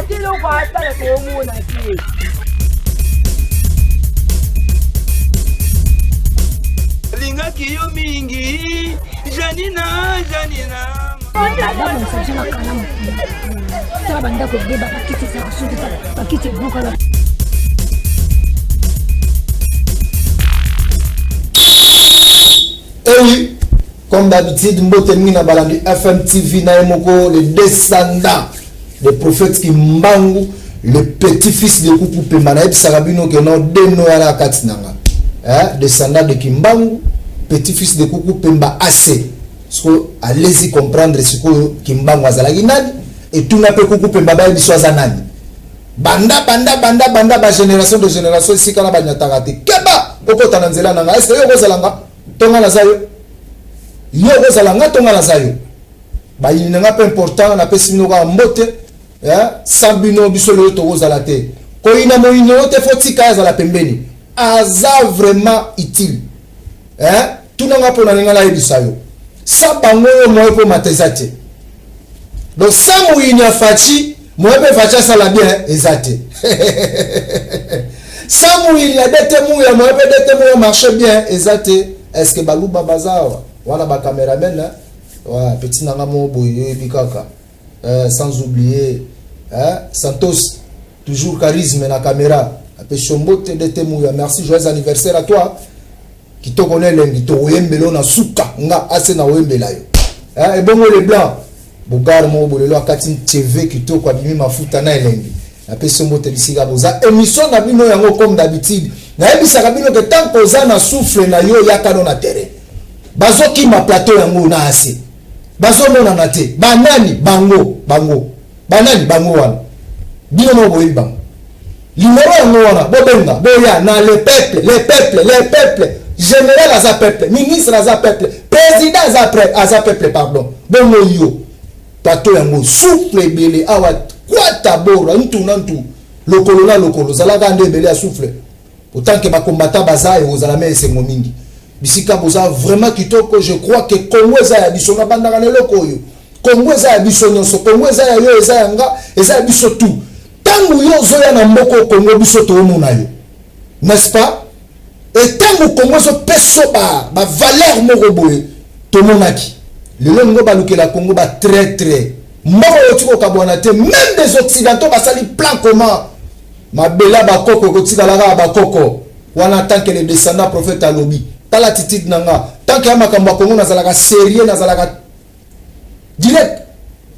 Ata eloko asala toomona te. Lingaki yo mingi Janina, Janina. Babongisa biso na kalamu tala bandako ebeba, bakiti ezalaka soki bakiti ebukana. Eh oui, comme d'habitude, mbote mingi na balandi FM TV na ye moko le descendant le prophète Kimbangu, le petit-fils de Kuku Pemba. Nayebisaka bino ke no deno wana kati na nga. Hein, descendant de Kimbangu, petit-fils de Kuku Pemba AC. Siko allez-y comprendre sikoyo Kimbangu azalaki nani etuna mpe Kuku Pemba bayebi biso aza nani. Banda banda banda banda ba génération de génération esika na banyataka te. Keba okota na nzela na nga. Est-ce que yo okozala nga? Tonga naza yo. Yo okozala nga tonga naza yo. Bayini na nga mpe important napesi bino kaka mbote sans bino biso lelo tokozala te. Koyina moyini oyo te, fo tika ye azala pembeni. Aza vraiment utile. Tuna nga mpo na ninga nayebisa yo. Sa bango oyo moye mpo mata eza te. Donc sa moyini ya Fatshi, moye mpe Fatshi asala bien eza te. Sa moyini ya DT Muya, moye mpe DT Muya marche bien eza te. Est-ce que baluba baza awa? Wana ba cameraman hein? Ouais, petit nanga mo boye yoyebi kaka. Sans oublier hein? Santos toujours charisme na caméra. Apesi yo mbote DT Muya, merci, joyeux anniversaire à toi. Kitoko na elengi tokoyembela na suka nga ase na oyembela yo. Ebongo le blanc Bogar moko bolelo akati TV kitoko abimi mafuta na elengi. Napesi yo mbote bisika boza. Émission na bino yango comme d'habitude. Nayebisaka bino ke tant koza na souffle na yo yaka no na terrain. Bazokima plateau yango na ase. Bazomonana te. Banani bango bango. Banani bango wana. Bino moko boyebi bango. Numéro yango wana bobenga boya na le peuple, le peuple, le peuple. Général aza peuple, ministre aza peuple, président aza prêtre, aza peuple pardon. Bongo yo plateau yango souffle ebele awa kwata bora ntu na ntu lokolo na lokolo zalaka nde ebele ya souffle. Autant que ba combattants baza et ozala me esengo mingi. Bisika boza vraiment kitoko, je crois que Congo eza ya biso na bandaka na eloko oyo. Congo eza ya biso nyonso, Congo eza ya yo, eza ya nga, eza ya biso tout. Tango yo ozoya na mboko Congo biso toomona yo. N'est-ce pas? Et tango Congo ezopesa ba valeur moko boye tomonaki. Lelo ngo balukela Congo ba traître. Mboko oyo tiko kabwana te, même des occidentaux basali plan comment? Mabela bakoko ekotikala kaka bakoko. Wana tant que le descendant prophète alobi. Tala attitude na nga. Tant que ya makambo ya Congo nazalaka sérieux, nazalaka direct.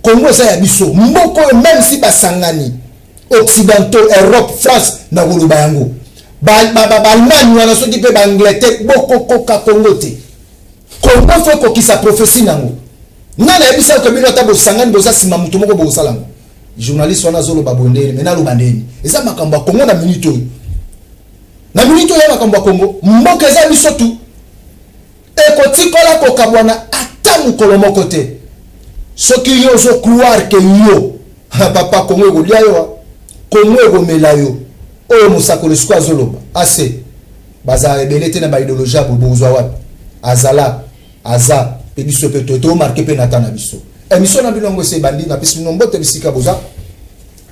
Congo eza ya biso. Mboko oyo même si basangani occidentaux, Europe, France na koloba yango. Ba Allemagne wana soki pe ba Angleterre bokokoka Congo te. Congo faut kokisa prophétie nango. Nga nayebisa ko bino ata bosangani boza sima mutu moko bokosala ngo. Journaliste wana azoloba boye ndeni, mais naloba ndeni. Eza makambo ya Congo na minute oyo. Na minute oyo ya makambo ya Congo, mboka eza biso tu. Ekotikola kokabwana ata mokolo moko te. Soki yo ozo croire que yo papa Congo ekolia yo, Congo ekomela yo. Oyo mosakoli siko azoloba ase bazala ebele te na ba idéologie ya bozwa wapi? Azala aza pe biso pe to marqué pe nata na biso. Émission na bino yango ese ebandi, napesi bino mbote bisika boza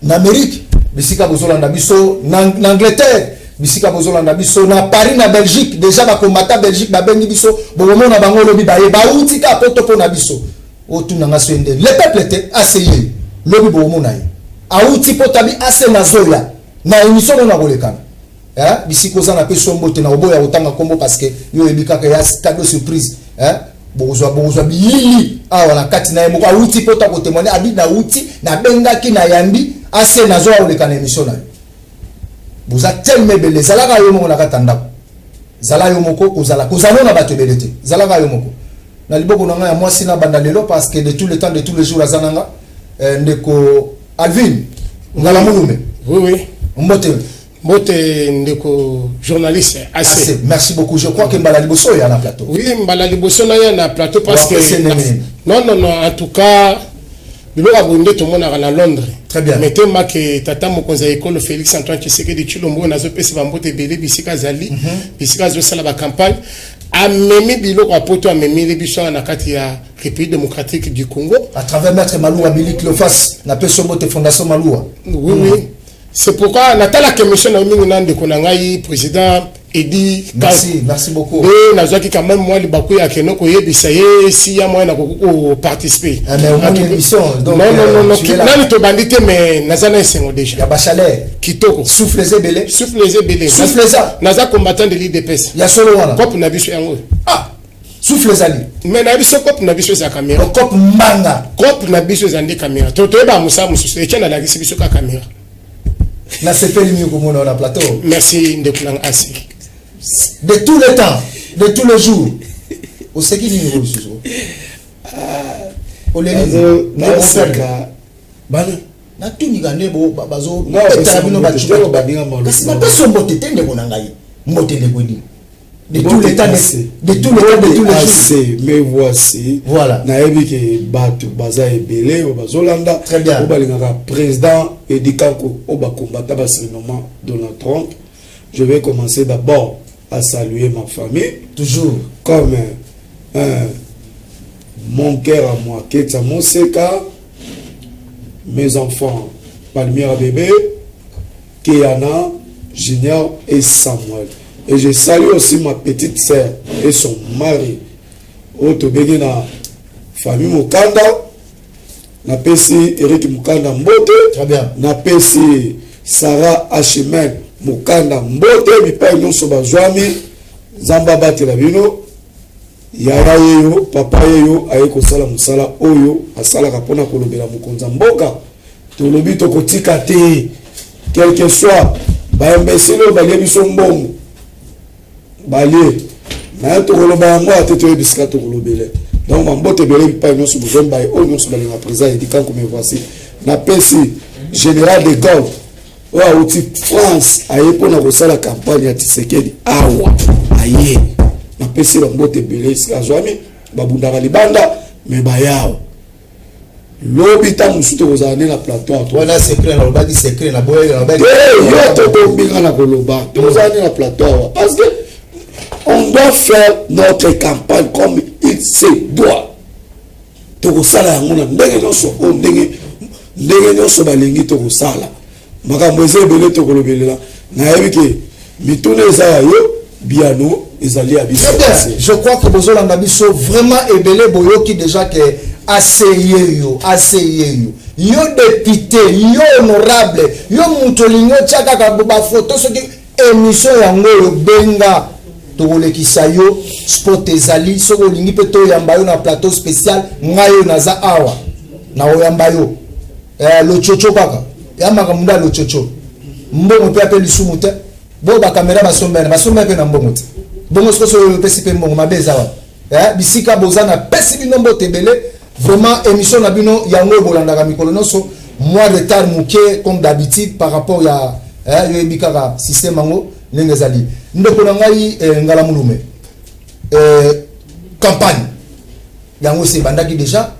na Amérique, bisika bozolanda biso na Angleterre, bisika bozolanda biso na Paris, na Belgique. Déjà ba combattant Belgique babengi biso, bokomona bango lobi baye bauti ka poto pona biso. Otuna nga so nde le peuple te aseye lobi bokomona ye auti poto abi ase nazoya na émission mona kolekana. Hein, bisika oza na peso mbote na oboya kotanga kombo parce que yo oyebi kaka ya cadeau surprise. Hein, bokozwa bokozwa bilili awa na kati na ye moko auti poto akotémoigner abi nauti nabengaki na yambi ase nazoya koleka na émission na yo. Boza tellement ebele, zalaka yo moko na kati ya ndako. Zala yo moko, kozala kozala na bato ebele te. Zalaka yo moko. Na liboko na nga ya mwasi na banda lelo parce que de tout le temps de tous les jours aza nanga ndeko Alvin Ngala Mulume. Oui oui. Mbote. Mbote ndeko journaliste AC. AC. Merci beaucoup. Je crois que Mbala Liboso ya na plateau. Oui, Mbala Liboso na ya na plateau parce que non non non, en tout cas biloko ya boye nde tomonaka na Londres. Très bien. Mais te make tata mokonzi ya ekolo Félix Antoine Tshisekedi Tshilombo nazopesa bambote ebele bisika azali, bisika azosala ba campagne, amemi biloko ya poto, amemeli biso awa na kati ya République démocratique du Congo. À travers maître Malouwa Billy Cleophas, napesi yo mbote, Fondation Malouwa. Oui. C'est pourquoi natalaka émission na mingi na ndeko na ngai président Edi. Merci, merci beaucoup. Nde nazwaki quand même mwa libaku ya keno koyebisa ye si ya moyen nakoki koparticiper. Ah, mais omoni émission, donc non, non, non, non, tu es là. Nani tobandi te, mais naza na esengo déjà. Ya bachaleur. Kitoko. Souffle eza ebele. Souffle eza ebele. Souffle eza. Naza combattant de l'UDPS. Ya solo wana. Cope na biso yango. Ah, souffle ezali. Mais na biso, cope na biso eza caméra. Cope mbanga. Cope na biso eza nde caméra. Toyeba mosala mosusu, Etienne alakisi biso ka caméra. Nasepeli mingi komona na plateau. Merci, ndeko nanga asi. De tous les temps, de tous les jours. Oseki nini oyo lisusu? Oleli? Naseka. Bana natunika nde bazobetala bino, kasi bapesi yo mbote te. Ndeko na ngai, mbote ndeko Edi, de tous les temps, de tous les temps, de tous les jours. Mais voici. Voilà. Nayebi ke bato baza ebele oyo bazolanda. Très bien. Oyo balingaka président Edi Kanko, oyo bakombata basurnommant Donald Trump. Je vais commencer d'abord à saluer ma famille. Toujours. Comme mon cœur à moi, Ketsa Moseka, mes enfants Palmyra bébé, Keana Junior et Samuel. Et je salue aussi ma petite sœur et son mari oyo tobengi na famille Mokanda. Napesi Erik Mokanda mbote. Très bien. Napesi Sarah Achimen Mokanda mbote. Bipai nyonso bazwami, Nzambe abatela bino. Yaya yeyo, papa yeyo aye kosala mosala oyo asalaka mpona kolobela mokonzi ya mboka. Tolobi tokotika te, quel que soit baimbéciles oyo balie biso mbongo, balie naye, tokoloba yango ate toyebi sika tokolobele. Donc bambote ebele bipai nyonso bozwami, baye oyo nyonso balinga président Edi Kanko. Me voici, napesi général de Gaulle oyo awuti France, aye mpona kosala campagne ya Tshisekedi awa, aye, napesi bambote ebele esika azwami. Babundaka libanda me bayawa lobi ntango mosusu tokozala nde na plateau. Wana secret, nalobaki secret, naboyaki, nalobaki. Te, yo tokombinga na koloba, tokozala nde na plateau awa, parce que on doit faire notre campagne comme il se doit. Tokosala yango na ndenge nyonso oyo, ndenge nyonso balingi tokosala. Makambo eza ebele tokolobelela. Nayebi ke mituna eza ya yo, biano ezali ya biso. Très bien. Je crois que bozolanda biso vraiment ebele. Boyoki déjà que aseye yo, aseye yo, yo député, yo honorable, yo moto olingi otya kaka bafoto. Soki émission yango oyo, benga, tokolekisa yo. Sport ezali. Soki olingi mpe toyamba yo na plateau spécial, ngai oyo naza awa, nakoyamba yo. Lochocho kaka ya makambo nde ya lochocho, mbongo mpe ape lisumu te. Bo bakamera basombene, basombene mpe na mbongo te. Bongo sikoyo soki oyo opesi mpe mbongo, mabe eza wapi? Bisika boza, napesi bino mbote ebele. Vraiment, émission na bino yango oyo bolandaka mikolo nyonso. Mwa retard moke comme d'habitude par rapport ya yoyebi kaka système yango ndenge ezali. Ndeko na ngai Ngala Mulume, campagne yango esi ebandaki déjà.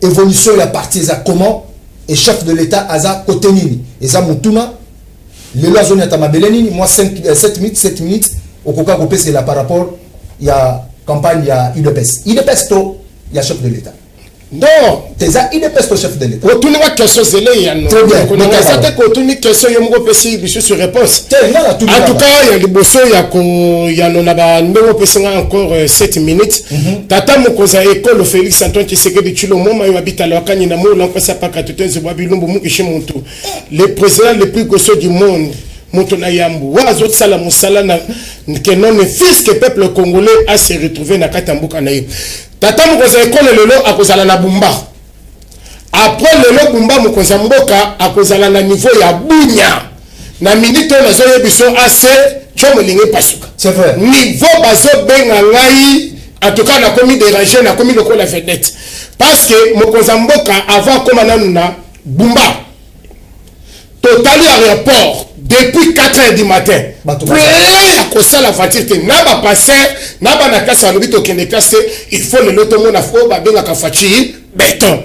Évolution ya parti eza comment? Et chef de l'État aza côté nini? Eza motuna. Lelo azoniata mabele nini? Mwa 5, 7 minutes, 7 minutes okoka kopesela par rapport ya campagne ya UDPS, UDPS to ya chef de l'État. Non. Eza UDPS to chef de l'État? Otuni nga question, zele yano. Très bien. Eza te kotuni question, yo moko opesi lisusu réponse. Te, nga natuni. En tout cas, ya liboso ya koyano na bandenge opesi nga encore 7 minutes, tata mokonzi ya ekolo Félix Antoine Tshisekedi Tshilombo, mayo abitala wakanyi na mola nkwasa paka tutenzi bwa bilumbu mukishi muntu, le président le plus gosso du monde, moto na yambu wa azosala mosala na ke non ne fût-ce que peuple congolais a se retrouver na kati ya mboka na ye. Tata mokonzi ya ekolo lelo akozala na Bumba. Après lelo Bumba, mokonzi ya mboka akozala na niveau ya Bunya. Na minute oyo nazoyebi biso ase tio molingi pasuka. C'est vrai. Niveau bazobenga ngai, en tout cas nakomi déranger, nakomi lokola vedette, parce que mokonzi ya mboka avant akóma nanu na Bumba, totali aéroport depuis 4 heures du matin, Bato plein ya kosala voiture te na bapasser na bana classe. Balobi tokende classe te, il faut lelo tomona oyo babengaka Fatshi Béton.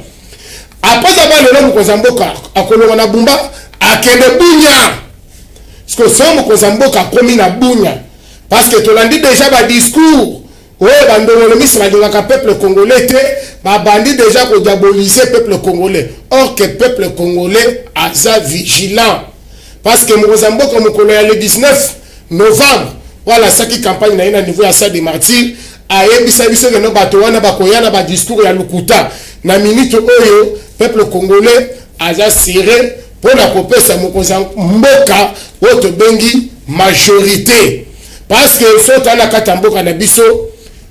Après avoir lelo mokonzi ya mboka akolonga na Bumba, akende Bunya. Parce que so mokonzi ya mboka akomi na Bunya, parce que tolandi déjà badiscours. Oyo bandongolo misi balingaka peuple congolais te, babandi déjà kodiaboliser peuple congolais. Or que peuple congolais aza vigilant, parce que mokonzi ya mboka, mokolo ya le 19 novembre, oyo alasaki campagne na ye na niveau ya Stade des Martyrs, ayebisa biso que non, bato wana bakoya na badiscours ya lokuta. Na minute oyo, peuple congolais aza serré mpona kopesa mokonzi ya mboka oyo tobengi majorité, parce que so otala na kati ya mboka na biso,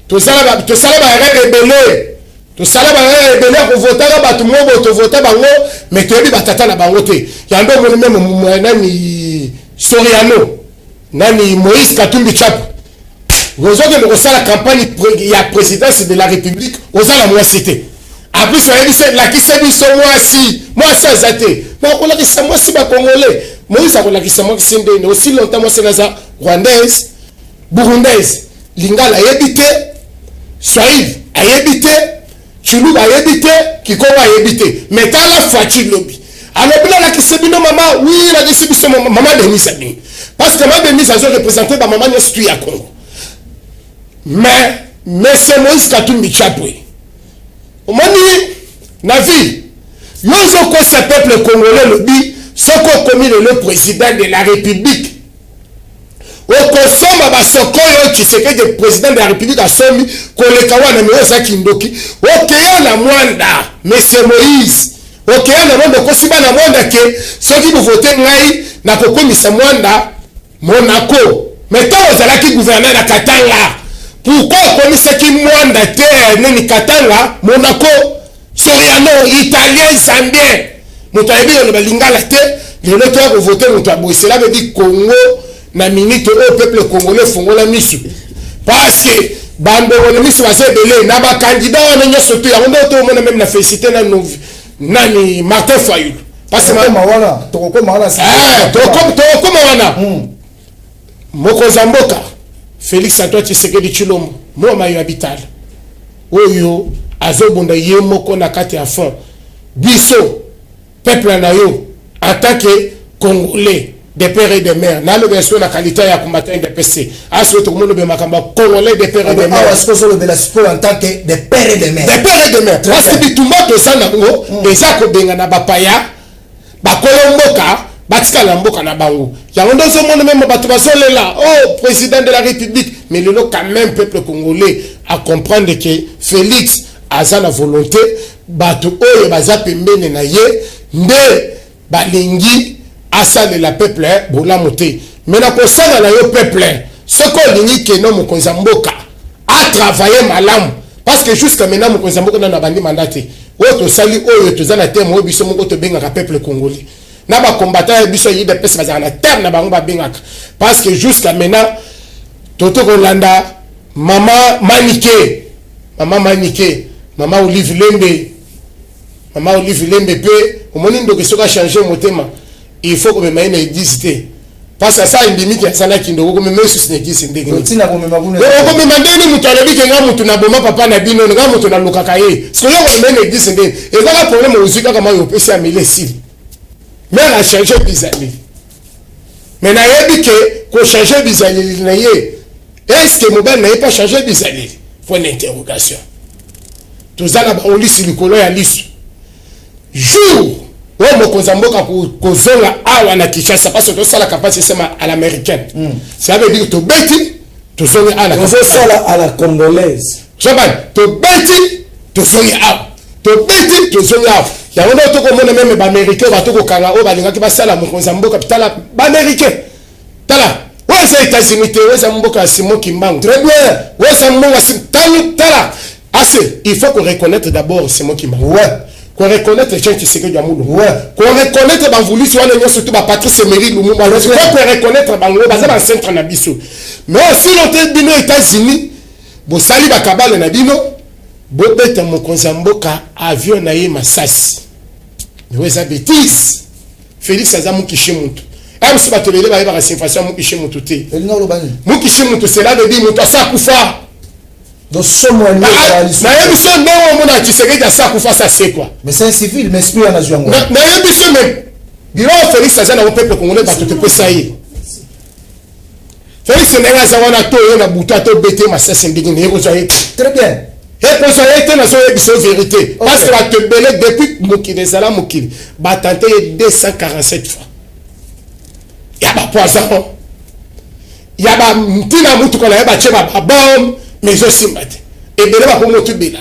tosala baerreur ebele, tosala baerreur ebele ya kovotaka bato moko boye. Tovota bango, mais toyebi batata na bango te. Yango omoni même nani, Soriano, nani, Moïse Katumbi Chapwe, ozokende kosala campagne ya présidence de la République, oza na mwasi te. Apres oyebisi, lakisa biso mwasi. Mwasi aza te. Bakolakisa mwasi bacongolais? Moïse akolakisa mwasi ndeni aussi longtemps mwasi naza rwandaise, burundaise, lingala ayebi te, swahili ayebi te, tshiluba ayebi te, kikongo ayebi te? Mais tala Fatshi, lobi alobi: nalakisi bino mama. Oui, lakisi biso mama Denise abini, parce que mama Denise azo représente bamama nyonso tu ya Congo. Mais monsieur Moïse Katumbi Chapwe, omoni na vie yo ozokosa peuple congolais. Lobi soki okomi lelo président de la République, okosomba basoko oyo Tshisekedi président de la République asombi koleka wana. Mais oyo ozalaki ndoki, okeya na Mwanda. Monsieur Moïse, okeya na Mwanda, okosi bana Mwanda que soki bovote ngai, nakokomisa Mwanda Monaco. Mais ntango ozalaki gouverneur na Katanga, pourquoi okomisaki Mwanda te, nini, Katanga Monaco? Soriano, italien, zambien, moto ayebi koloba lingala te. Lelo toya kovote moto aboye. Cela veut dire Congo na minute oyo, peuple congolais, efongola misu, parce que bandeko na miso baza ebele na bacandidat wana nyonso to. Yango nde tomona même na félicité nanu nani, Martin Fayulu, parce que Tokokoma wana, tokokoma wana. Eh, tokokoma wana. Mokonzi ya mboka Félix Antoine Tshisekedi Tshilombo mwa mayo ya bitala oyo azobunda ye moko na kati ya front, biso peuple na yo en tant que Congolais de père et de mère, naloba sikoyo na qualité ya combattant UDPS, asoki tokomoloba makambo ya Congolais de père et de Awa mère. Sikoyo ozolobela sikoyo en tant que de père et de mère. De père et de mère, parce que bitumba toza nango eza kobengana bapaya, bakolo mboka batikala na mboka na bango. Yango nde ozomona même bato bazolela: oh, président de la République. Mais lelo quand même, peuple congolais a comprendre que Félix aza na volonté. Bato oyo baza pembeni na ye nde balingi asalela peuple bolamu te. Mais na kosala na yo peuple, soki olingi que non, mokonzi ya mboka atravaille malamu, parce que jusqu'à maintenant mokonzi ya mboka nano abandi mandat te. Oyo tosali, oyo toza na terme oyo biso moko tobengaka peuple congolais na bacombattant ya biso ya UDPS, bazalaka na terme na bango babengaka, parce que jusqu'à maintenant toto kolanda mama Manike, mama Manike, mama Olive Lembe, mama Olive Lembe. Mpe omoni ndoki, soki achange motema, il faut komema ye na église te, parce que asa endimiki asalaki ndoki. Okomema ye susu na église ndenge nini? Ntina komema kuna? Okomema ndenge moto alobi que nga moto naboma papa na bino, nga moto nalukaka ye. Sikoyo okomema ye na église ndenge ezaka problème? Ozwi kaka mai, opesi, ameli, esili. Mare achange bizaleli, mais nayebi que kochange bizaleli na ye, est-ce mobali na ye mpe achange bizaleli? Point d'interrogation. Toza na bango lisu likolo ya lisu. Jour oyo mokonzi ya mboka kozonga awa na Kinshasa, parce que tosalaka mpasi esema à l'américaine, ça veut dire tobeti, tozongi awa na Tozosala à la congolaise. Zobani, tobeti, tozongi awa, tobeti, tozongi awa. Yango nde tokomona même baaméricain bato kokanga oyo balingaki basala mokonzi ya mboka. Tala baaméricain, tala oyo eza États-Unis te, oyo eza mboka ya Simon Kimbangu. Très bien. Oyo eza mboka tanu. Tala ase, il faut qu'on reconnaître d'abord Simon Kimbangu, qu'on reconnaître Jean Tshisekedi ya Mulumba, qu'on reconnaître bavulisi wana nyonso to baPatrice Emery Lumumba. Il faut qu'on reconnaître bango, baza bacentre na biso. Mais osino te, bino États-Unis bosali bakabale na bino, bobeta mokonzi ya mboka avion na ye masasi. Oyo eza bétise. Félix aza mokishi mutu mosusu. Bato ebele bayebaka signification ya mokishi mutu te. Elingi oloba nini? Mokishi mutu, cela veut dire moto asa akufa. Donc somo ya Ah, nayebi so ndenge omona Tshisekedi asa akufa, asa sekwa. Mais c'est un civil, mais esprit wana azwi yango. Nayebi so, mais biloko Félix aza nango, peuple congolais, bato topesa ye. Félix ndenge aza wana to ye na butu ata obete masasi ndenge nini ekozwa ye te. Très bien. Ekozwa ye te, nazoyebisa yo vérité. Parce que bato ebele depuis mokili ezala mokili batante ye 247 fois ya bapoison ya bantina motuka na ye batie babombe, mais ezosimba te. Ebele bakomi otubela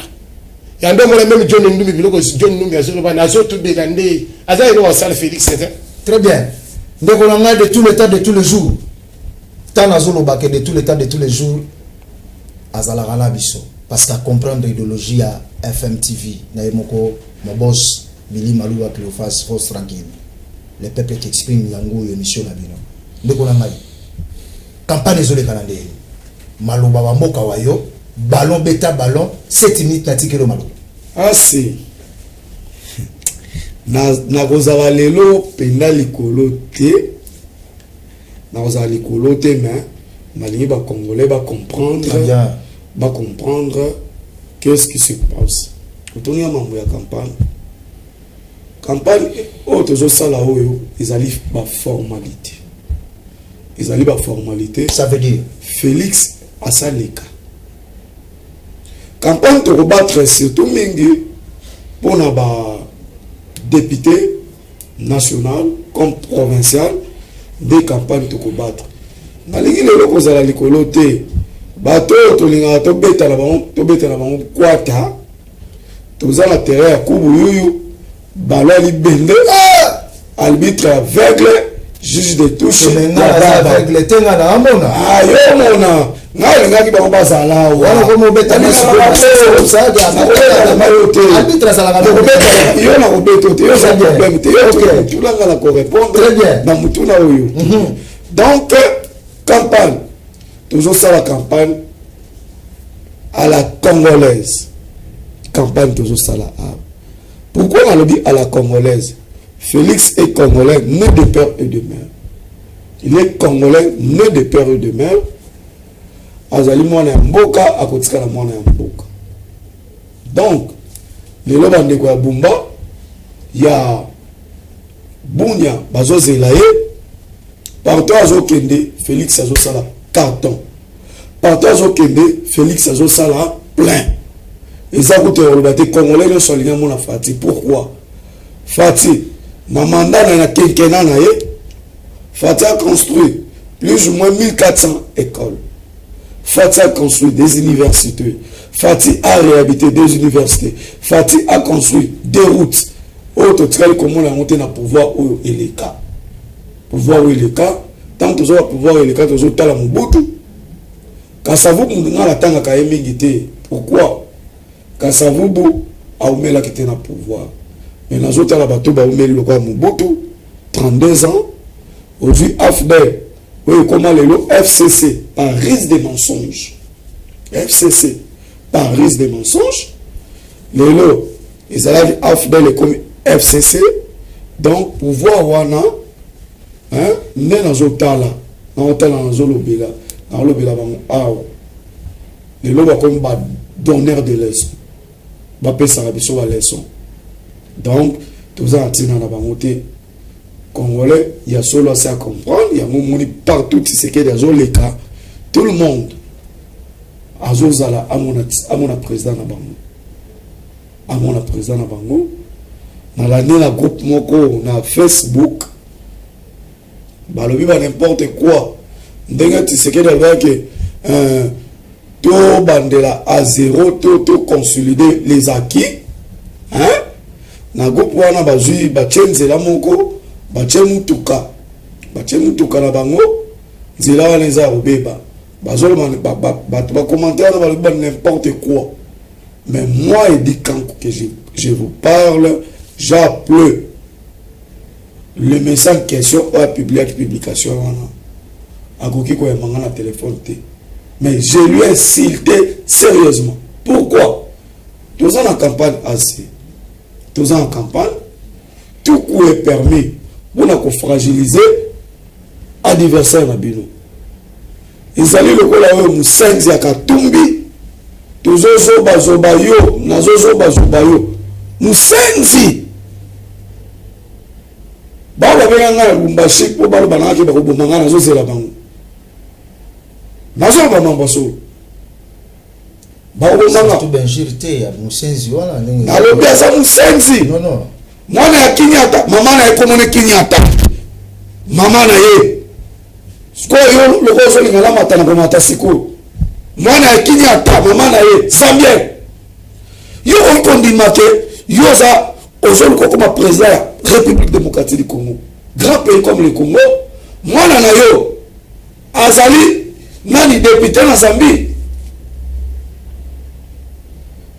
ya nde omona même John Numbi, biloko John Numbi azoloba nazotubela nde aza eloko asala Félix te. Très bien. Ndeko na ngai, de tout le temps, de tous les jours, ntango nazolobake de tout le temps, de tous les jours, azalaka na biso parce que comprendre idéologie ya FMTV na ye moko mobos Bili Maluba Cléophas, force tranquille, le peuple qui exprime. Yango oyo émission na bino. Ndeko na ngai, campagne ezoleka na ndenge maloba bamboka wa yo, ballon beta ballon, 7 minutes natikelo maloba. Asi nakozala lelo mpenza likolo te, nakozala likolo te, mais nalingi bacongolais bacomprendre. Très bien. Bacomprendre qu'est-ce qui se passe. Otoni ya mambo ya campagne, campagne oyo tozosala oyo ezali baformalité, ezali baformalité. Ça veut dire? Félix asaleka campagne, tokobattre surtout mingi mpona badéputé national comme provincial nde campagne tokobattre. Nalingi lelo kozala likolo te. Bato oyo tolingaka tobeta na bango, tobeta na bango kwata. Toza na terrain ya kubu yuyu, ballon ya libende, arbitre aveugle, juge de touche. Mais nga naza aveugle te, nga na amona. Ah, yo mona, ngai alingaki bango bazala awa. Wana komobeta. Arbitre azalaka. Yo na kobeta te, yo eza problème te. Yo tulanga na korépondre na mutuna oyo. Donc campagne tozosala, campagne à la congolaise, campagne tozosala awa. Pourquoi nalobi à la congolaise? Félix est congolais, né de père et de mère. Il est congolais, né de père et de mère. Azali mwana ya mboka, akotikala mwana ya mboka. Donc lelo bandeko ya Bumba, ya Bunia bazozela ye. Partout azokende, Félix azosala carton. Partout azokende, Félix azosala plein. Eza kutu ya koloba te. Congolais nyonso alingi amona Fati. Pourquoi Fati? Na mandat na quinquennat na ye, Fati a construit plus ou moins 1400 écoles. Fati a construit des universités. Fati a réhabilité des universités. Fati a construit des routes oyo totikali komona yango te na pouvoir oyo eleka. Pouvoir oyo eleka, ntango tozwa pouvoir eleka, tozotala Mobutu, Kasavubu, nga natangaka ye mingi te. Pourquoi? Kasavubu aumelaki te na pouvoir, mais nazotala bato baumeli lokola Mobutu, 32 ans. Ozwi AFDL oyo ekóma lelo FCC par ruse de mensonge, FCC par ruse de mensonge. Lelo ezalaki AFDL, ekomi FCC. Donc pouvoir wana nde nazotala, naotala, nazolobela, naolobela bango awa. Lelo bakomi badonneur de leçon, bapesaka biso baleçon. Donc toza na ntina na bango te. Congolais ya solo asi acomprendre yango. Omoni partout Tshisekedi azoleka, tout le monde azozala amona, amona président na bango, amona président na bango. Nalandi na groupe moko na Facebook, balobi ba n'importe quoi. Ndenge Tshisekedi alobaki tobandela à zéro, to toconsolider les acquis, hein? Na groupe wana bazwi, batie nzela moko, batie mutuka, batie mutuka na bango. Nzela wana eza ya kobeba. Bazoloba, bato bacommentaire wana balobi ba n'importe quoi. Mais moi, Eddy Kanku, que je vous parle, j'appelle le message en question oyo apubliaki publication wana. Akoki koyamba nga na téléphone te, mais je lui ai insulté sérieusement. Pourquoi? Toza na campagne AC, toza na campagne, tout coup est permis mpona kofragiliser adversaire na bino. Ezali lokola oyo mosenzi ya Katumbi, tozozobazoba yo, nazozobazoba yo mosenzi. Bao babenga ngai na Lubumbashi mpo baloba nangaki bakoboma ngai, nazozela bango. Nazoloba mambo ya solo. Bakobomanga. Surtout Benjir te ya musenzi wana ndenge. Nalobi aza musenzi. Non non. Mwana ya Kinyata, mama na ye komona Kinyata. Mama na ye. Sikoyo yo lokola ozolinga namata na komata sikoyo. Mwana ya Kinyata, mama na ye, Zambien. Yo okoki kondima ke yo oza ozoluka okoma président ya République démocratique du Congo. Grand pays comme le Congo, mwana na yo azali nani député na Zambie.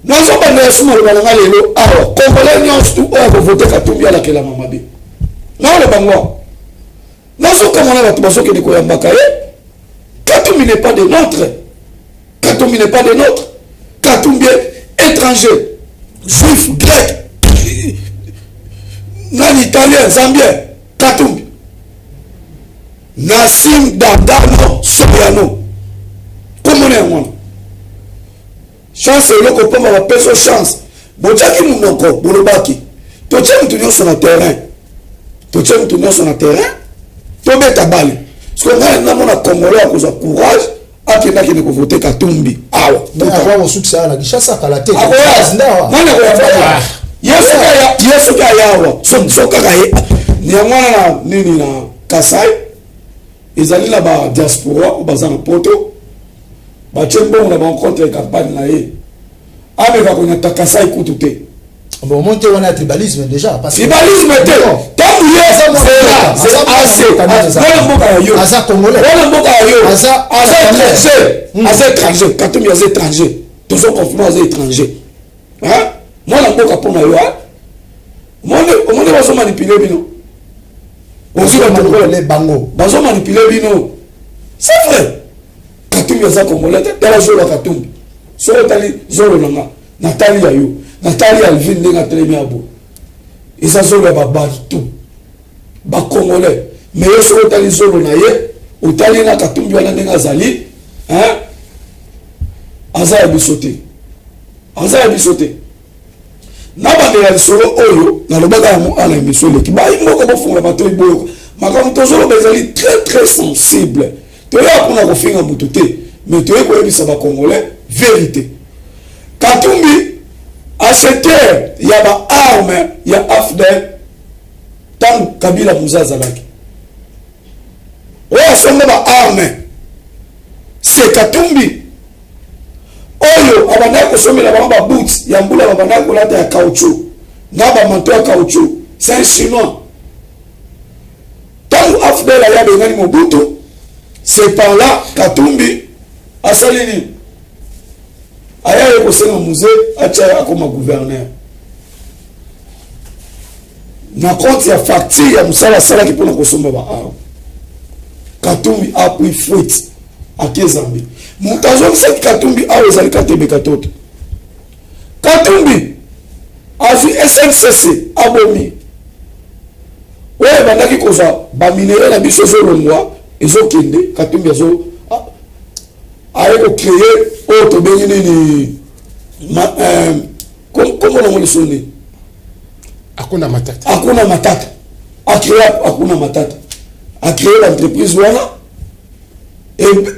Nazobanda lisusu maloba na ngai lelo awa, Congolais nyonso tu oyo akovote Katumbi alakelama mabe. Naoloba ngo awa. Nazokamwa na bato bazokende koyambaka ye. Katumbi n'est pas de notre. Katumbi n'est pas de notre. Katumbi est étranger, juif, grec, nani italien, zambien. Katumbi. Nassim Dagano Soriano. Komona yango wana. Chance eloko pamba bapesa chance. Botiaki monoko bolobaki totie moto nyonso na terrain, totie moto nyonso na terrain, tobeta bale. Sikoyo ngai namona Congolais akozwa courage akende akende kovote Katumbi awa. Awa kosukisa na Kinshasa kala te. Akoya nani akoya? Ye soki aya awa so kaka ye yango wana na nini na Kasai ezali na ba diaspora oyo baza na poto batie mbongo na bango contre campagne na ye ameka konyata Kasai kutu te. Bon, monte wana tribalisme déjà parce que tribalisme te tango ye zela wana mboka ya yo aza congolais wana mboka ya yo aza aza étranger aza étranger Katumbi aza étranger tozo confirmer aza étranger hein mwana mboka pona yo hein omoni omoni bazo manipuler bino ozo bango bazo manipuler bino c'est vrai Katumbi aza congolais te tala zolo ya Katumbi soki otali zolo na nga natali ya yo natali Alvin ndenge atelemi ya boye eza zolo ya babantu bacongolais mais yo soki otali zolo na ye otali na Katumbi wana ndenge azali hein aza ya biso te aza ya biso te nabandela lisolo oyo nalobaka yango ana émission eleki bayi moko bofungola matoi boyoka makambo tozoloba ezali très très sensible toya mpona kofinga motu te mais toye koyebisa bacongolais vérité. Katumbi acheteur ya ba arme ya AFDL ntango Kabila Muza azalaki oyo asomba ba arme c'est Katumbi oyo abandaki kosombela bango ba boots ya mbula babandaki kolata ya caoutchouc na ba manteau ya caoutchouc c'est un chinois. Ntango AFDL aye abengani Mobutu c'est par là Katumbi asali nini aya ye kosenga Muze atia ye akoma gouverneur na compte ya facture ya mosala asalaki mpona kosomba ba arme. Katumbi a pris fuite ake Zambie. Moto azongisaki Katumbi awa ezali Katebe Katoto. Katumbi azwi SNCC abomi oyo ebandaki kozwa baminere na biso ezolongwa ezokende. Katumbi azo aye kocreye oyo tobengi nini kombo nango lisusu nini Akuna Matata. Akuna Matata acreye Akuna Matata acreye l'entreprise wana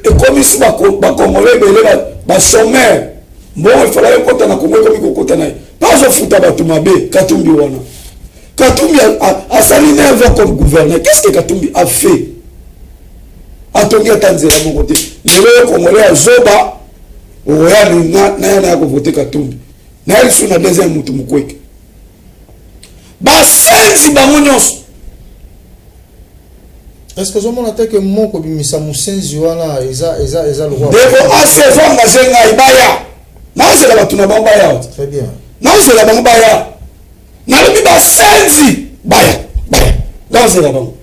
ekomisi bacongolais ebele bachômeur. Mbongo efalaki ekota na Kongo ekomi kokota na ye mpe azofuta bato mabe. Katumbi wana Katumbi asali 9 ans comme gouverneur. Qu'est-ce que Katumbi a fait? Atongi ata nzela moko te. Lelo yo congolais azoba okoya naya naya kovote Katumbi naye lisusu na deuxième mutu mokweke basenzi bango nyonso. Est-ce que ozomona te ke moko bimisa mosenzi wana eza eza eza lokwa ndeko ase ezoengage ngai baya naozela bato na bango baya. Très bien. Naozela bango baya nalobi basenzi baya baya naozela bango.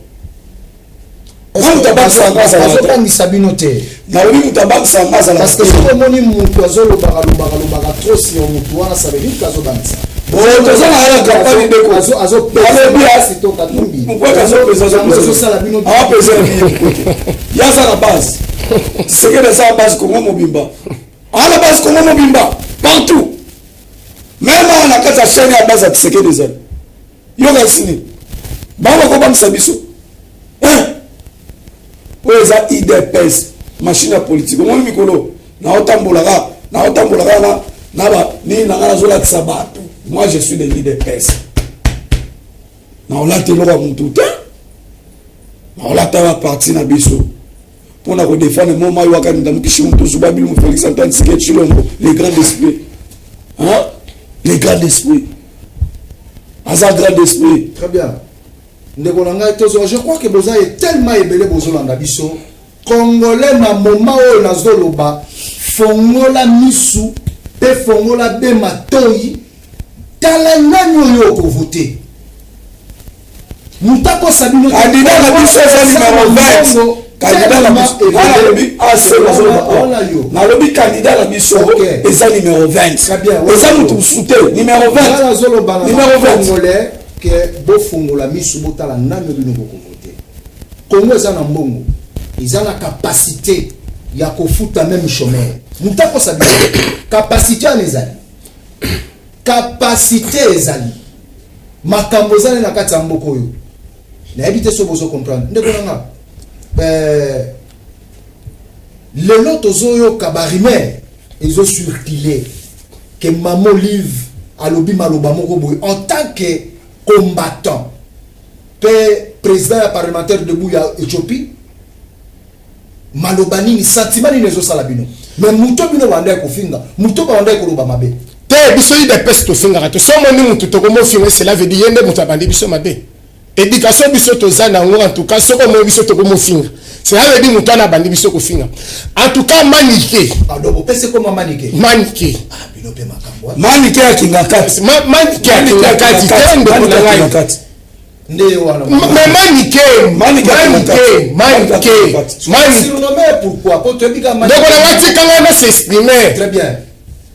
Azobangisa bino te. Nalobi moto abangisa nga azala parce que soki omoni moto azolobaka lobaka lobaka trop sur motu wana, ça veut dire que azobangisa. Toza na ya campagne ndeko. Azosala bino. Apesa ye aza na base Tshisekedi aza na base Kongo mobimba aza na base Kongo mobimba partout même awa na kati ya chaîne ya base ya Tshisekedi ezali yoka sini bango bakobangisa biso oyo eza UDPS. Machine ya politique. Omoni mikolo naotambolaka, naotambolaka na ba nini na ngai, nazolakisa bato: moi, je suis de l'UDPS. Naolata eloko ya mutu te, naolata baparti na biso mpona kodéfendre mo mai wakani ndamukishi mutu zuba bilumu Félix Antoine Tshisekedi Tshilombo, le grand esprit, hein? Le grand esprit, aza grand esprit. Très bien, ndeko na ngai. Tozo, je crois que boza ye tellement ebele bozolanda biso. Congolais, na moment oyo nazoloba, fongola misu mpe fongola be matoi. Tala nani oyo okovote. Moto akosa bino te. Candidat na biso eza numéro 20. Candidat na biso, nalobi ase, nazoloba Wana yo. Nalobi candidat na biso eza numéro 20. Très bien. Eza motu mosusu te, numéro 20. Nazoloba na Numéro 20. Congolais ke bofongola misu, botala nani bino bokovote. Congo eza na mbongo, eza na capacité ya kofuta même chômeur. Moto akosa bino, capacité wana ezali, capacité ezali, makambo ezali na kati ya mboka oyo. Nayebi te so bozo comprendre, ndeko na nga. Lelo tozoyoka barumeur ezocircule ke Mama Olive alobi maloba moko boye en tant que combattant mpe président ya parlementaire debout ya Éthiopie. Maloba nini, sentiment nini ezosala bino? Mais moto bino bandaki kofinga, moto bandaki koloba mabe. Te, biso UDPS tofingaka te. So omoni mutu tokomofinga, cela veut dire ye nde moto abandi biso mabe. Éducation biso toza nango. En tout cas, soki omoni biso tokomofinga, cela veut dire moto wana abandi biso kofinga. En tout cas, Manike Pardon, bopesi koma Manike. Manike. Ah, bino mpe makambo wana. Manike akinga kati. Manike akinga kati te, ndeko na ngai. Kati. Nde wana. Mais Manike, Manike akinga Manike, kati. Manike, Manike. Surnommé pourquoi? Po toyebi ka Ndeko na nga, tikanga na s'exprimer. Très bien.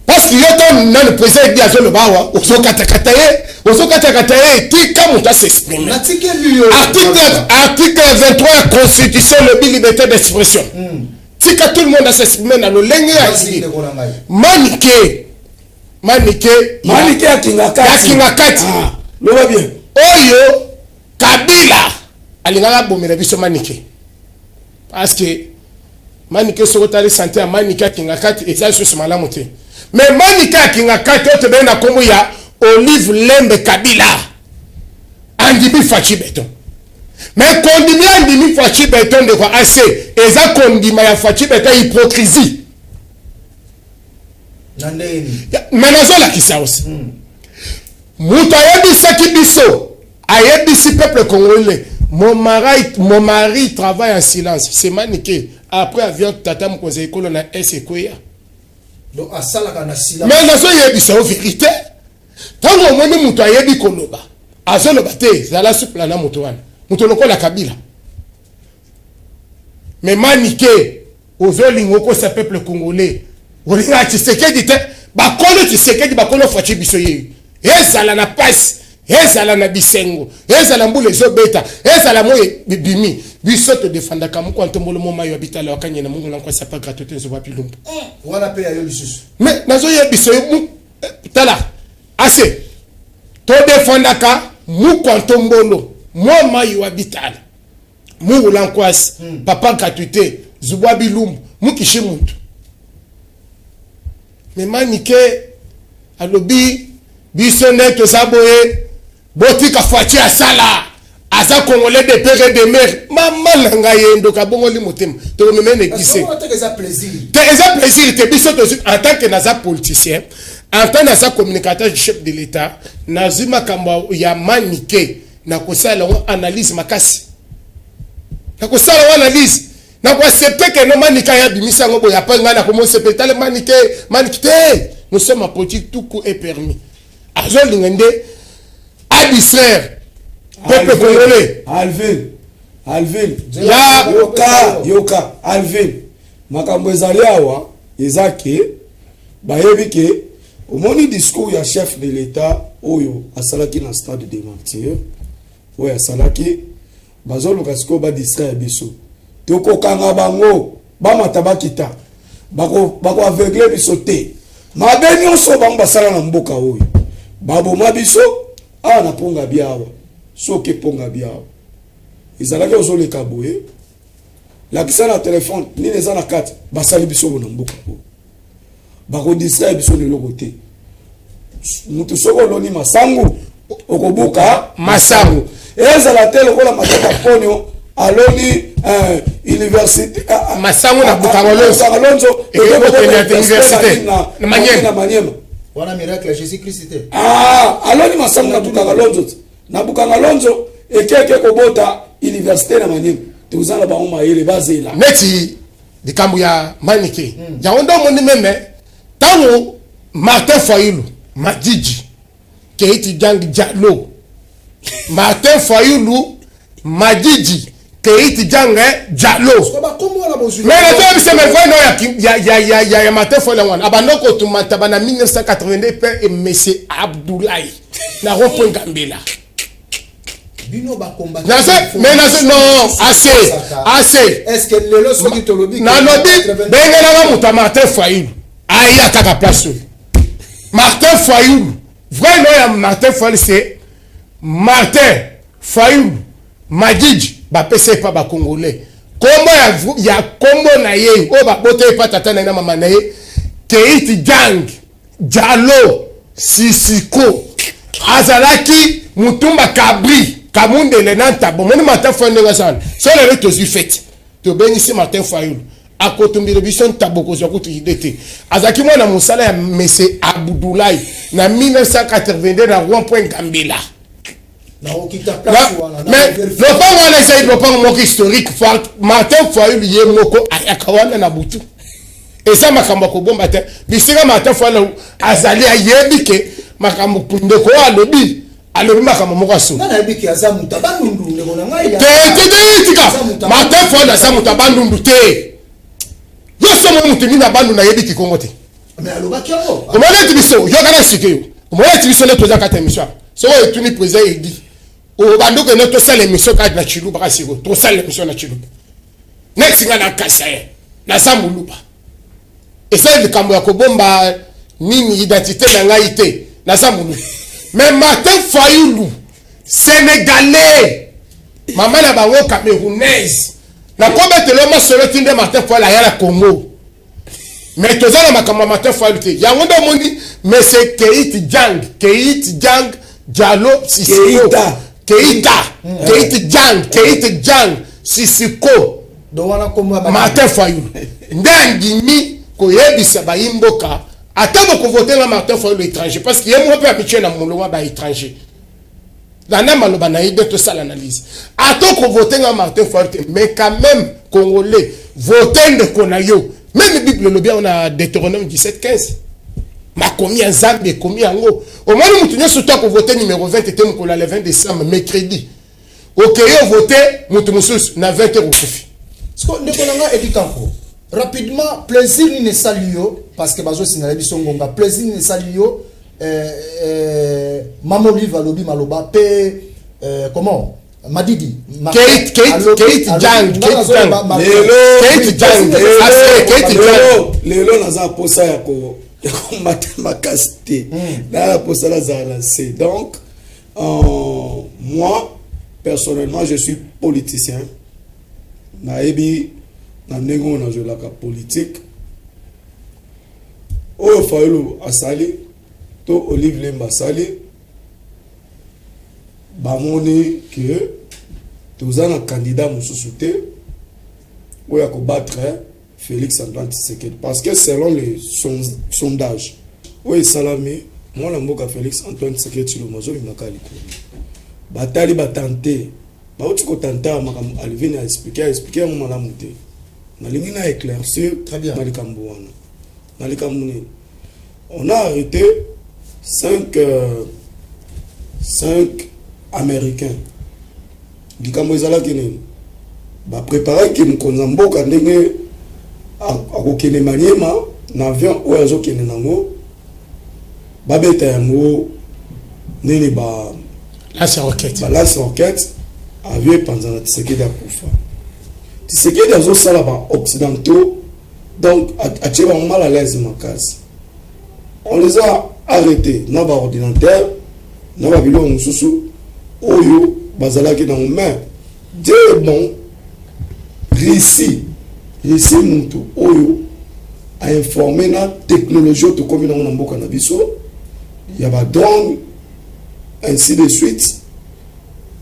Parce que yo to nani, président edi azoloba awa, ozokatakata ye, ozokatakata ye. Tika moto as'exprime. Natikeli yo. Article 23 ya constitution lobi liberté d'expression. Tika tout le monde as'exprime na lolenge ya Vas-y, alingi. ndeko na ngai. Manike, Manike. Manike akinga kati. Akinga kati. Ah, loba bien. Oyo Kabila alingaka abomela biso Manike, parce que Manike, soki otali santé ya Manike akinga kati, eza lisusu malamu te. Mais Manike akinga kati oyo tobenge na nkombo ya Olive Lembe Kabila andimi Fatshi Béton. Mais kondimi, andimi Fatshi Béton, ndeko ac, eza kondima ya Fatshi Béton hypocrisie. Na ndenge nini? Me nazolakisa osi moto ayebisaki biso, ayebisi peuple congolais: Mon mari travaille en silence. C'est Manike. Après avion tata mokonzi ya ekolo na s ekweya. Donc asalaka na silence. Mais nazoyebisa yo vérité. Ntango omoni moto ayebi koloba, azoloba te, zala supla na moto wana, moto lokola Kabila. Mais Manike, ozolinga okosa peuple congolais, olingaka Tshisekedi te. Bakolo Tshisekedi, bakolo Fatshi, biso ye. Ezala na pasi, ezala na bisengo, ezala mbula ezobeta, ezala moi ebimi, biso todefandaka moko ya ntombolo mo mayo ya bitala wakanyena mungu na nkwasi apa gratuité nzoba pilumbu. Wana mpe ya yo lisusu. Mais nazoyebisa yo, tala ase, todefandaka mukwa ntombolo mwa mai wa bitala mungula nkwasi, papa gratuité zubwa bilumbu mukishi mutu. Mais Manike alobi biso nde toza boye, botika Fatshi asala, aza Congolais de père et de mère. Mama na ngai, ye ndoka abongoli motema, tokomema na église. Parce que eza plaisir. Te, eza plaisir te. Biso tozwi, en tant que naza politicien, en tant naza communicateur du chef de l'État, nazwi makambo ya Manike, nakosala yango analyse makasi, nakosala yango analyse, nakoaccepte ke no Manike aya abimisi yango boye. Apres ngai nakomosepela, tale Manike, Manike te. Nous sommes en politique, tout coup est permis. Azolinga nde adistraire peuple congolais. Alvin, Alvin. Ya. Yoka, yoka Alvin, makambo ezali awa eza ke bayebi ke omoni discours ya chef de l'État oyo asalaki na Stade de Martyr, oyo asalaki, bazoluka sikoyo badistraire biso. Tokokanga bango, bamata bakita, bakoaveugle biso te. Mabe nyonso bango basala na mboka oyo, baboma biso awa na Mponga Bia awa. Soki eponga bia awa ezalaki, ozoleka boye. Lakisa na telefone nini eza na kati. Basali biso na mboka oyo, bakodistraire biso na eloko te. Mutu soki oloni masangu, okobuka masangu. Ezala te lokola Matata Ponyo aloni université. Masangu na Bukanga Lonzo. Bukanga Lonzo. Ekokende ya université na Manyema. Na Manyema. Wana miracle ya Jésus Christ te. Ah, aloni masangu na Bukanga Lonzo te. Na Bukanga Lonzo ekeke kobota université na Manyema. Toza na bango mayele, bazela. Neti likambo ya Manike, yango nde omoni même ntango Martin Fayulu Madidi, Keiti Jang Jalo, Martin Fayulu Madidi, Keiti Jang Jalo. So bakombo wana bozwi. Mais nazoyebisa, mais vrai nom ya Martin Fayulu wana, abanda kotumata bana 1982 mpe monsieur Abdoulaye na rond-point Gambela. Bino bakombata. Nazo mais nazo, non, assez, assez. Est ce que lelo soki tolobi Nalobi, bengelaka moto ya Martin Fayulu aya kaka place oyo. Martin Fayulu, vrai nom ya Martin Fayulu, c'est Martin Fayulu Madidi. Bapesa ye mpa bacongolais kombo ya kombo na ye oyo babota ye mpa tata na ye na mama na ye, Keiti Jang Jalo Sisiko. Azalaki mutumba kabri kamundele na ntabo. Omoni Martin Fayulu ndenge asala? So lelo tozwi fete, tobengisi Martin Fayulu, akotumbela biso ntabo, kozwa kutu ide te. Azalaki mwana mosala ya monsieur Abudulai na 1982 na rond point Gambela. Nakokita place wana. Mais lopango wana ezali lopango moko historique. Martin Fayulu ye moko ayaka wana na butu. Eza makambo ya kobomba te. Bisika Martin Fayulu azali, ayebi ke makambo ndeko oyo alobi, alobi makambo moko aso. Nga nayebi ke aza moto abandundu, ndeko na ngai. Te, te, tika. Martin Fayulu aza moto abandundu te. Yo somo moto nini abandu? Nayebi kikongo te. Mais alobaki yango. Omoni eti biso yokana sikoyo, omoni eti biso nde toza kati ya émission. Soki etuni président edi obandi okende, tosala émission kati na Chiluba. Kaka sikoyo tosala émission na Chiluba neti nga na Kasaye, naza Moluba. Eza likambo ya kobomba nini identité na ngai te, naza Moluba. Mais Martin Fayulu, Sénégalais, mama na bango Camerounaise. Nakobetela masolo ti nde Martin Fayulu aya na Congo. Mais toza na makambo ya Martin Fayulu te. Yango nde omoni monsieur Keit Jang, Keit Jang Jalo Sisiko. Keita. Keita, Keit Jang, Keit Jang Sisiko. Donc wana kombo ya Martin Fayulu nde andimi koyebisa bayimboka ata bokovote nga Martin Fayulu étranger, parce que ye moko mpe amitie na molongo ya baétranger. Nana maloba na ye nde tosala analyse. Ata okovote nga Martin Fayulu te, mais quand même Congolais, vote ndeko na yo. Même Bible elobi yango na Deutéronome 17 15. Makomi ya Nzambe ekomi yango. Omoni, motu nyonso to akovote numéro 20 te mokolo ya le 20 décembre, mercredi, okei ovote motu mosusu, na 20 heure okufi. Siko ndeko na nga Edi Kanko, rapidement, plaisir nini esali yo? Parce que bazosinala biso ngonga. Plaisir nini esali yo? Mama Olive alobi maloba mpe comment, Madidi. Kate Jang, Kate Jang. Lelo Kate Jang, ase Kate Jang. Lelo naza posa ya komata makasi te, naa na posa nazala na se. Donc moi personnellement, je suis politicien. Nayebi na ndenge oyo nazwelaka politique. Oyo Fayulu asali to Olive Lemba asali, bamoni ke toza na candidat mosusu te oyo akobattre Félix Antoine Tshisekedi, parce que selon les sondages oyo esalami, mwana mboka Félix Antoine Tshisekedi Tshilombo azobimaka likolo. Batali, batante, bauti kotanta makambo. Alvin aexpliquer yango malamu te. Nalingi na éclaircir Très bien. na likambo wana. Na likambo nini? On a arrêté cinq Américains. Likambo ezalaki nini? Bapreparaki mokonzi ya mboka ndenge akokende Maniema na avion oyo azokende nango, babeta yango nini, ba lance roquette. Balance roquette, avion epanzana, Tshisekedi akufa. Tshisekedi azosala ba Occidentaux, donc atie bango mal à l'aise makasi. On les a arrêtés na baordinateur na babiloko mosusu oyo bazalaki nango. Mais Dieu est bon. Russie, Russie moto oyo ainforme na technologie oyo tokomi nango na mboka na biso ya badrone, ainsi de suite,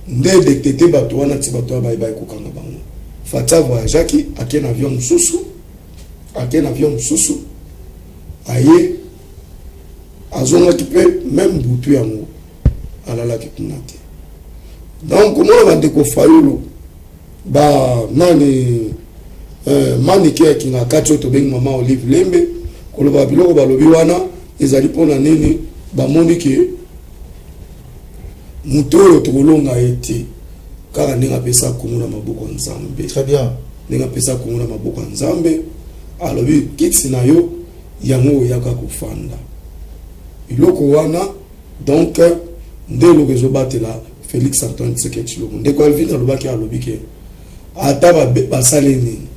nde edetecte bato wana ti bato wana bayebaki kokanga bango. Fatshi avoyageaki, ake na avion mosusu, ake na avion mosusu, aye azongaki mpe même butu yango alalaki kuna te. Donc komona bandeko Fayulu, ba nani, Manike ya Kinga kati oyo tobengi mama Olive Lembe, koloba biloko balobi wana ezali mpona nini? Bamoni ke moto oyo tokolonga ye te, kaka ndenge apesa Kongo na maboko ya Nzambe. Très bien. Ndenge apesa Kongo na maboko ya Nzambe, alobi kiti na yo yango oyaka kofanda eloko wana. Donc nde eloko ezobatela Félix Antoine Tshisekedi Tshilombo. Ndeko Alvin alobaki, alobi ke ata basali nini,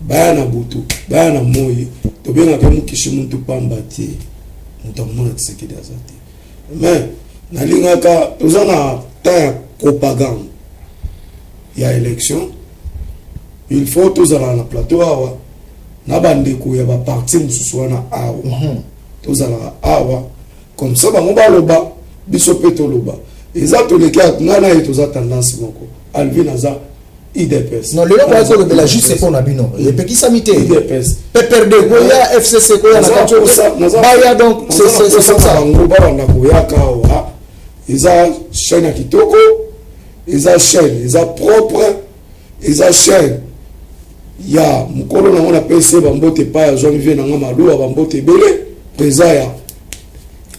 baya na butu, baya na moi, tobengaka mokishi mutu pamba te, moto akomona Tshisekedi aza te. Mais nalingaka toza na temps ya propagande ya élection, il faut tozala na plateau awa na bandeko ya baparti mosusu wana awa. Tozalaka awa comme ça, bango baloba, biso mpe toloba. Eza toleki ngai na ye, toza tendance moko. Alvin aza UDPS. Non, lelo boyaki kolobela juste mpo na bino, epekisami te. UDPS. PPRD koya, FCC koya na kati, baya. Donc c'est comme ça. Bango babanda koyaka awa. Eza chaîne ya kitoko, eza chaîne eza propre, eza chaîne ya mokolo nango. Napesi ye bambote epai azwami, vie nanga Maluwa, bambote ebele, président ya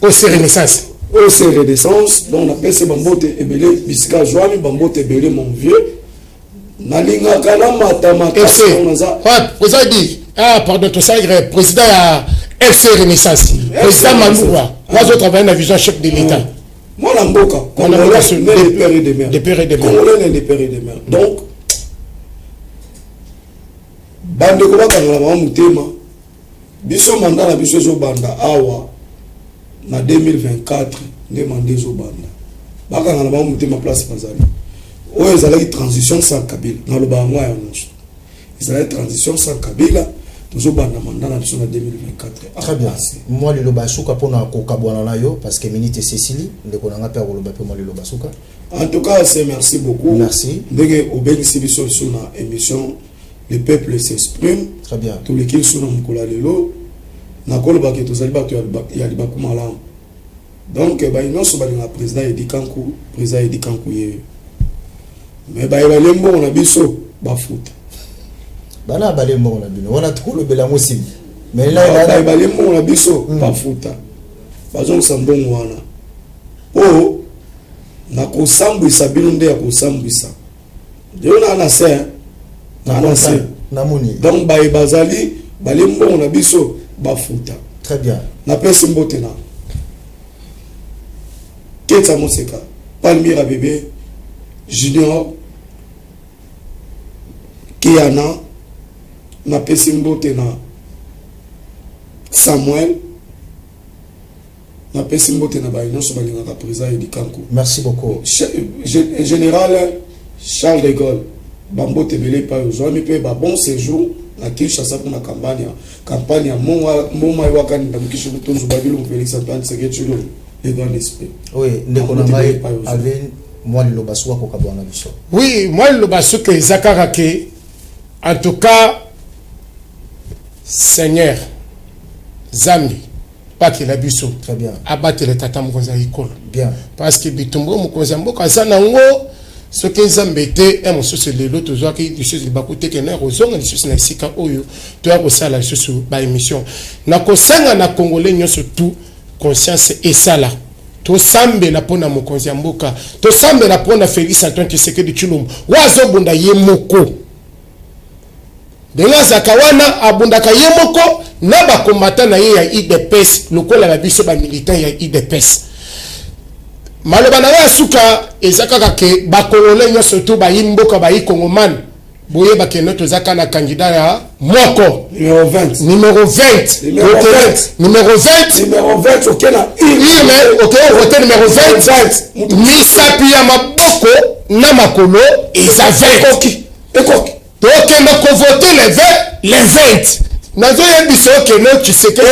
OC Renaissance. OC Renaissance. Donc napesi ye bambote ebele bisika azwami, bambote ebele, mon vieux. Nalingaka namata FC naza di, ah pardon, tosalaki président ya FC Renaissance, président Maluwa wazo travailler na vision chef de l'État. Mwana mboka congolais né de père et de mère. De père et de mère. Congolais né de père et de mère. Donc bandeko bakangala bango motema. Biso mandat na biso ezobanda awa na 2024, nde mandat ezobanda. Bakangala bango motema place bazali. Oyo ezalaki transition sans Kabila, naloba yango ya nyonso, ezalaki transition sans Kabila. Tozobanda mandat na biso na 2024. Très bien. Mwa liloba ya suka mpona kokabwana na yo, parce que minute esesili. Ndeko na nga mpe akoloba mpe mwa liloba suka. En tout cas, c'est merci beaucoup. Merci. Ndenge obengisi biso lisusu na émission Le peuple s'exprime. Très bien. Toleki lisusu na mokolo ya lelo. Nakolobaki tozali bato ya libaku malamu. Donc baye nyonso balingaka président Edi Kanku, président Edi Kanku ye, mais baye balie mbongo na biso bafuta. Bana balie mbongo na bino wana, tokolobela yango nsima. Mais baye balie mbongo na biso bafuta, bazongisa mbongo wana, mpo na kosambwisa bino nde ya kosambwisa lelo na se na se. Namoni. Donc baye bazali balie mbongo na biso bafuta. Très bien. Napesi mbote na Ketsa Moseka, Palmira Bébé Junior, Kiana. Napesi mbote na Samuel. Napesi mbote na baye nyonso balingaka président Edi Kanku. Merci beaucoup. Général Charles de Gaulle, bambote ebele epai ozwami, mpe babon séjour na Kinshasa mpona campagne ya mboma ewakani ndamukisi kutunzu babilu Félix Antoine Tshisekedi Tshilombo, le grand esprit. Oui, ndeko na ngai Alvin, mwa liloba suka kokabwana biso. Oui, mwa liloba suka eza kaka ke en tout cas, Seigneur Zambi bakela biso. Très bien. Abatela tata mokonzi ya ekolo. Bien. Parce que bitumba oyo mokonzi ya mboka aza nango, soki Nzambe te, ya mosusu lelo tozwaki lisusu libaku te kende kozonga lisusu na esika oyo toya kosala lisusu baémission. Na kosenga na Congolais nyonso tout, conscience esala, tosambela mpo na mokonzi ya mboka, tosambela mpo na Félix Antoine Tshisekedi Tshilombo oyo azobunda ye moko. Ndenge azalaka wana, abundaka ye moko na bakombata na ye ya UDPS, lokola na biso bamilitant ya UDPS. Maloba na ngai ya suka eza kaka ke bakongolais nyonso to bayi mboka, bayi Kongomane, boyeba ke no toza kaka na candidat ya moko. Numéro 20. Numéro 20. Numéro 20. Numéro 20. Numéro 20, oke na urne, oke vote numéro 20. Misapi ya maboko na makolo eza 20. Ekoki, ekoki. Tokende kovote le 20, le 20. Nazoyebisa yo keno Tshisekedi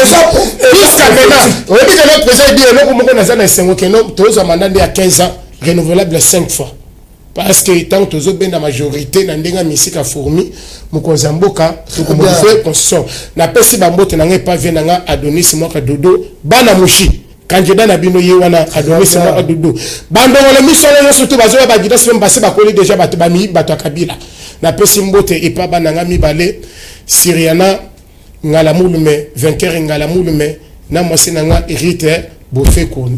jusqu'à maintenant oyebi keno président ebi eloko moko naza na esengo keno tozwa mandat nde ya 15 ans renouvelable 5 fois, parce que ntango tozobenda majorité na ndenge ya misika fourmi, mokonzi ya mboka, tokomodifie constitution. Napesi bambote na ngai epa vie na nga Adonis Mwaka Dodo, bana Mushi, candidat na bino ye wana Adonis Mwaka Dodo, bandongolo misolo nyonso to bazoya bagidasi mpe basi bakoli deja bato bamiyi bato ya Kabila. Napesi mbote epa bana nga mibale, Siriana Ngala Mulume, vainqueur Ngala Mulume, na mwasi na nga Rite Bofeko.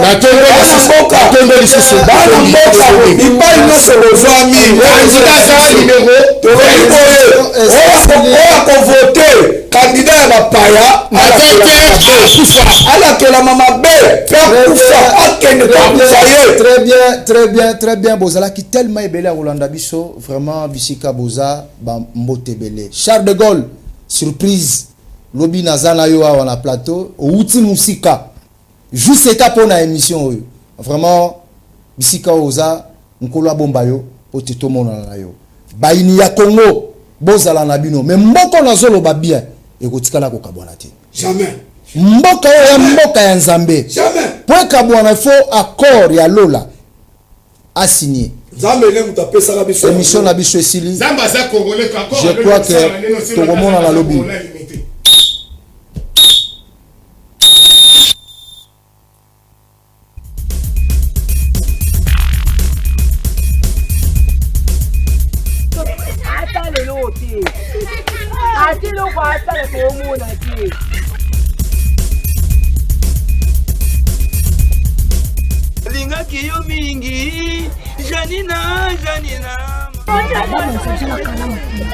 Natondo lisusu. Bana mboka, bipai nyonso bozwami, tolobi boye: oyo akovote candidat ya bapaya alakelama mabe mpe akufa, akende kokufa ye. Très bien, très bien, très bien. Bozalaki tellement ebele ya kolanda biso, vraiment bisika boza, bambote ebele. Charles de Gaulle, surprise, lobi naza na yo awa na plateau. Outi mosika juste eka mpo na émission oyo. Vraiment, bisika oyo oza, Nkolo abomba yo po te tomonana na yo. Bayini ya Congo, bozala na bino me mboka nazoloba bien, ekotikala kokabwana te. Jamais. Mboka oyo ya mboka ya Nzambe. Jamais. Po ekabwana, faut accord ya lola asigné. Nzambe nde moto apesaka biso. Émission na biso esili. Nzambe aza congolais. Je crois que tokomona na lobi. Ata lelo te, ata eloko asala toomona te. Lingaki yo mingi, Janina, Janina. Babongisa biso makala mokili,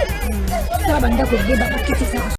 tala bandako ebeba, bakiti ezaka.